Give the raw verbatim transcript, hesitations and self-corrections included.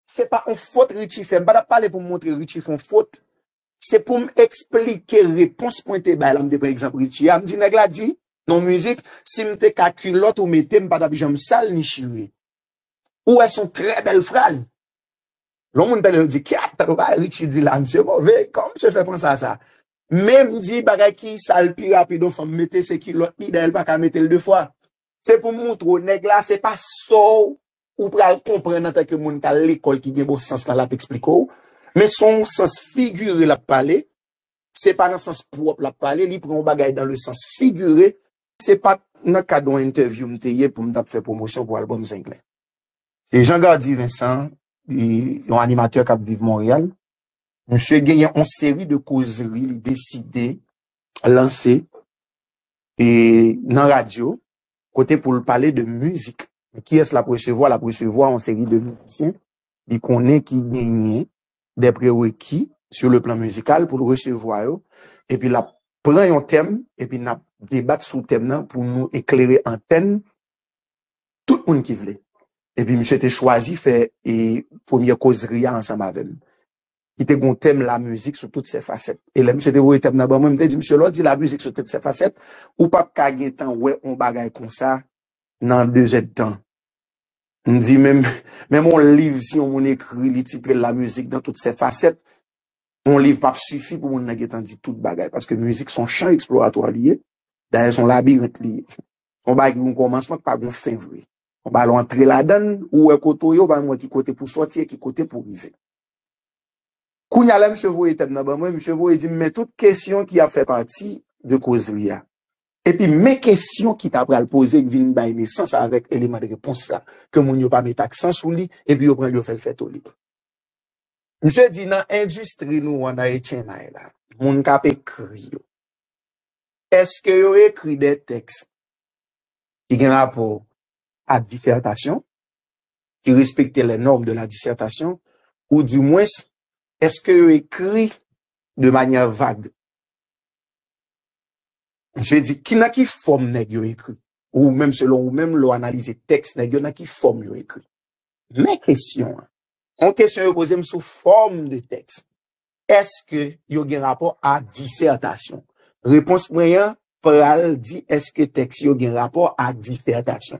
Se pa yon fot Richie fè. M pa t ap pale pou m montre Richie fè yon fot. Se pou m eksplike repons mwen te bay la. M te pran egzanp Richie a. M di nèg la di nan mizik, si m te ka kilòt ou mete, m pa t ap janm sal ni chire. Ou wè, se yon trè bèl fraz. Lè yon moun tande yo di, "Kyat, tande yon bagay Richie di la, misye move, kòman misye fè panse a sa?" Men m di, bagay ki sal pi rapid yon fanm mete, se kilòt li, dayè l pa ka mete l de fwa. Se pou m montre w, nèg la, se pa sa w ou pral konprann antanke moun k al lekòl ki gen bon sans lan l ap eksplike w, men se yon sans figire l ap pale, se pa nan sans pwòp l ap pale, li pran yon bagay dans le sens figuré. Se pa t nan kad yon entèvyou m te ye pou m t ap fè pwomosyon pou albòm Zenglen. Se Jean Gardy Vincent, li, yon animatè k ap viv Monreyal. Misye genyen yon seri de kozri li deside lanse e nan radyo, kote pou l pale de mizik. Kiyès l ap resevwa? L ap resevwa yon seri de mizisyen li konnen ki genyen des prérequis sur le plan musical pou l resevwa yo, epi l ap pran yon tèm, epi n ap debat sou tèm nan pou nou eklere antèn tout moun ki vle. Epi misye te chwazi fè e premye kozri a ansanm avè m, ki te gon tèm la mizik sou tout ses facettes. E lè misye te voye tèm nan ban mwen, m te di misye, lè w di la mizik sou tout ses facettes, ou p ap ka gen tan wè yon bagay konsa nan de zèdtan. M di menm, menm yon liv, si yon moun ekri, li titre l la mizik dans toutes ses facettes, yon liv p ap sifi pou moun nan gentan di tout bagay, paske mizik se yon chan eksploratwa li ye. Dayè, se yon labirent li ye. Se yon bagay ki gon kòmansman, ki pa gon fen vre. Yon bagay lè w antre ladan l, ou wè kote w ye, ou pa menm wè ki kote pou sòti e ki kote pou rive. Kounye a, lè misye voye tèm nan ban mwen, misye voye di m, "Men tout kesyon ki ap fè pati de kozri a." Epi men kesyon ki ta pral poze k vin bay nesans avèk eleman de repons la, ke moun yo pa met aksan sou li, epi yo pran l yo fè l fè toli. Misye di nan endistri nou an nan H N I la, moun k ap ekri yo, èske yo ekri de tèks ki gen rapò a disètasyon, ki respekte les normes de la dissertation, ou dimwens, èske yo ekri de manyè vag? Misye di, ki, nan ki fòm nèg yo ekri? Ou menm, selon ou menm, lè w analize tèks nèg yo, nan ki fòm yo ekri? Men kesyon an. Yon kesyon yo poze m sou fòm de tèks. Èske yo gen rapò a disètasyon? Repons mwen an pral di èske tèks yo gen rapò a disètasyon.